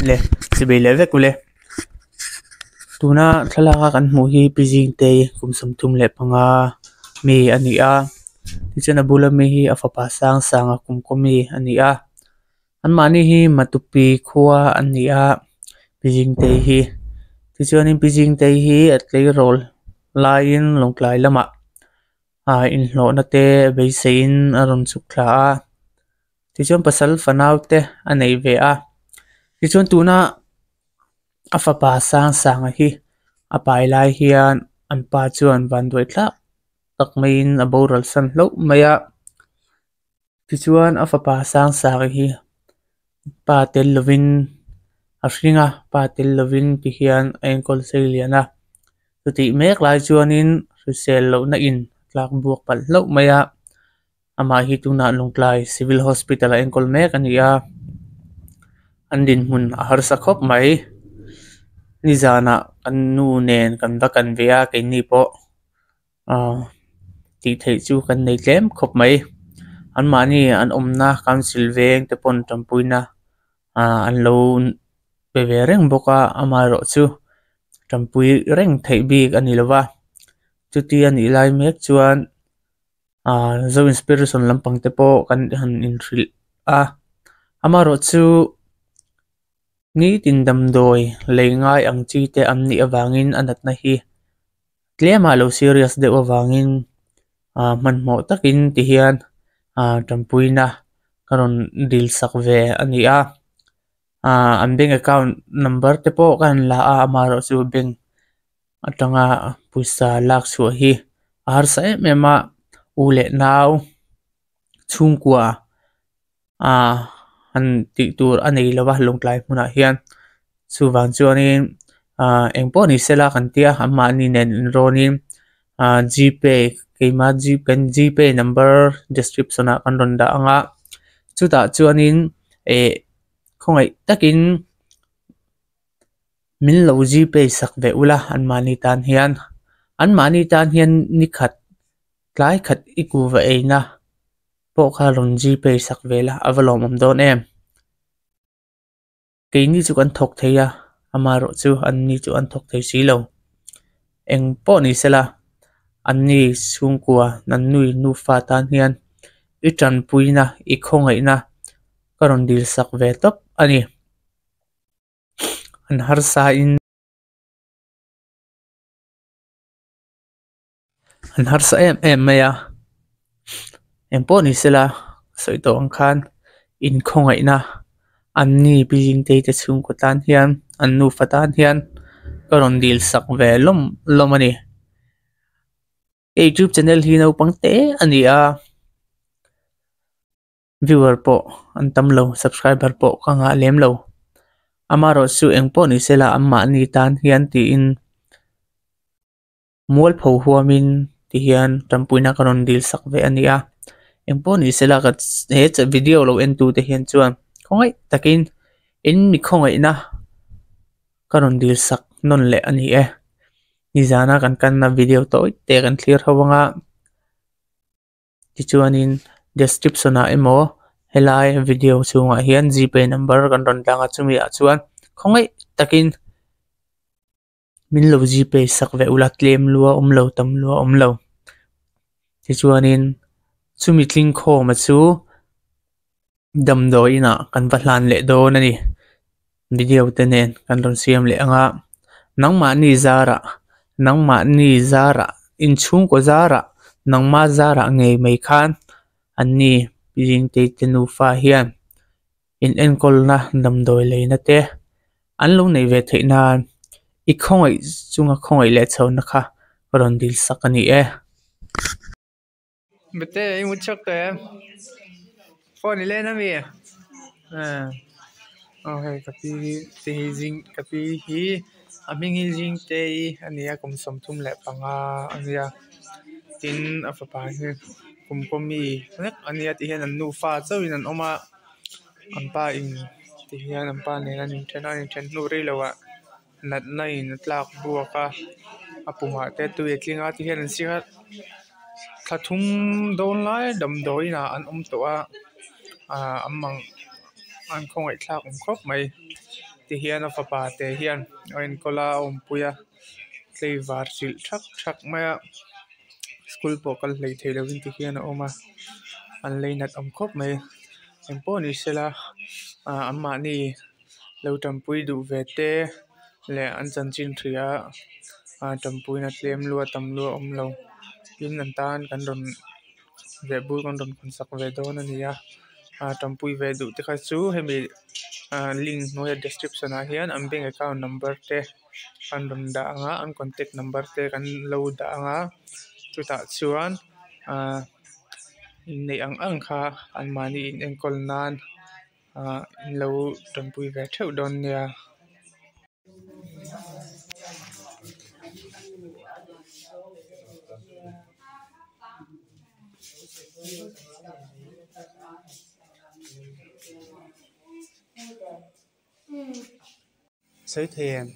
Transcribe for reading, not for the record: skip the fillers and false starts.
Le chibai leh vek ule. Tuna thlalak a kan hmuh hi Pi Zingtei kum 35 mi a ni a tichuan a bula mi hi a fapa Sangsanga kum kaw mi a ni a anmahni hi Matupi khua an ni a Pi Zingtei hi tichuanin Pi Zingtei hi a tleirawl laiin Lawngtlai lamah ah inhlawhna te beiseiin a rawn chhuk thla a tichuan pasal fanau te a nei ve a tichuan tuna a fapa Sangsanga hi a pai lai hian an pa chuan vanduai thlak tak maiin a boral san hlauh mai a tichuan a fapa Sangsanga hi pa tel lovin a hring a pa tel lovin tihian a enkawl sei lian a chutih mek lai chuanin hrisel lohna in tlak buak palh hlauh mai a amah hi tunah Lawngtlai civil hospital a enkawl mek a ni a an dinhmun a harsa khawp mai nizanah kan nu nen kan va kan ve a keini pawh ah tih theih chu kan nei tlem khawp mai anmahni an awmna council veng te pawn tanpuina ah an lo pe ve reng bawk a amaherawh chu tanpui reng theih bik a ni lo va chuti a nih lai mek chuan ah zo inspiration lampang te pawh kan han inhrilh a amaherawh chu nitin damdawi lei ngai ang chi te an nih avangin a natna hi tlem a lo serious deuh avangin ah hmanhmawh takin tihian ah tanpuina ka rawn dil sak ve a ni a ah an bank account number te pawh ka han la a amaherawh chu bank atanga pawisa lak chhuah hi a harsa em em a u leh nau chhungkua ah han tih tur a nei lova Lawngtlai hmunah hian chuvang chuanin ah engpawh ni sela kan tia anmahni nen inrawnin ah g pay keima g kan g pay number description ah kan rawn dah ang a chutah chuanin eh khawngaih takin min lo g pay sak ve ula anmahni tan hian anmahni tan hian nikhat tlai khat i kuhva eina pawh kha rawn g pay sak ve la a va lawmawm dawn em keini chu kan thawk thei a amaherawh chu anni chu an thawk thei si lo eng pawh ni sela anni chhungkua an nui nufa tan hian i tanpuina i khawngaihna ka rawn dil sak ve tawp a ni an harsa in. An harsa em em mai a engpawh ni sela sawi tawh ang khan inkhawngaihna anni Pi te chhungkaw tan hian an nufa tan hian ka rawn dil sak ve lawm lawm a ni. Youtube channel hi naupang te a ni a viewer pawh an tam lo subscriber pawh ka ngah lem lo amaherawh chu engpawh ni sela anmahni tan hian tiin mualpho huamin tihian tanpuina ka rawn dil sak ve a ni a engpawh ni sela ka he video lo en tu te hian chuan khawngaih takin in mi khawngaihna ka rawn dil sak nawn leh a ni e nizana kan kanna video tawi te kan thlir ho anga tichuanin description ah emaw helai video chhungah hian g pay number kan rawn dang a chumi ah chuan khawngaih takin min lo g pay sak ve ula tlem lua awm lo tam lua awm lo tichuanin chumi tling khawm a chu damdawi inah kan va hlan leh dawn a ni video te nen kan rawn siam leh anga nangmahni zarah nangmahni zarah inchhungkaw zarah nangma zarah ngei mai khan anni Pi Zingtei te nufa hian in enkawlna damdawi leina te an lo neih ve theih nan i khawngaih chunga khawngaih leh chhohna kha ka rawn dil sak a ni e. Bete i mu chhuak tawh em? Phone i len ami? Aw hei ka pi te hi zing ka pi hi a hming hi Zingtei a ni a kum 35 a nia tin a fapa hi kum kaw mi vek a nia ti hian an nufa chauhin an awm a an pa in ti hian an pa nen an inthen a an inthen hnu rei loh ah natna in a tlak buak a a pumah te tui a tling a ti hian an siam a thla thum dawn lai damdawi inah an awm tawh a ah an mang an khawngaih thlak awm khawp mai. Tihian a fapa te hian a enkawl a a awmpui a tlaivar hrilh thak thak mai a school pawh kal hleithei lovin tihian a awm a an lainat awm khawp mai engpawh ni sela ah an mahni lo tanpui duh ve te leh an chanchin hria ah tanpuina tlem lua tam lua awm lo tin an tan kan rawn vehbur kan rawn hawn sak ve dawn a ni a ah tanpui ve duh te kha chu hemi ah link hnuaia description ah hian an bank account number te an rawn dah ang a an contact number te kan lo dah ang a chutah chuan ah inneih ang ang kha anmahni in enkawl nan ah in lo tanpui ve theuh dawn nia. Sawi thei em?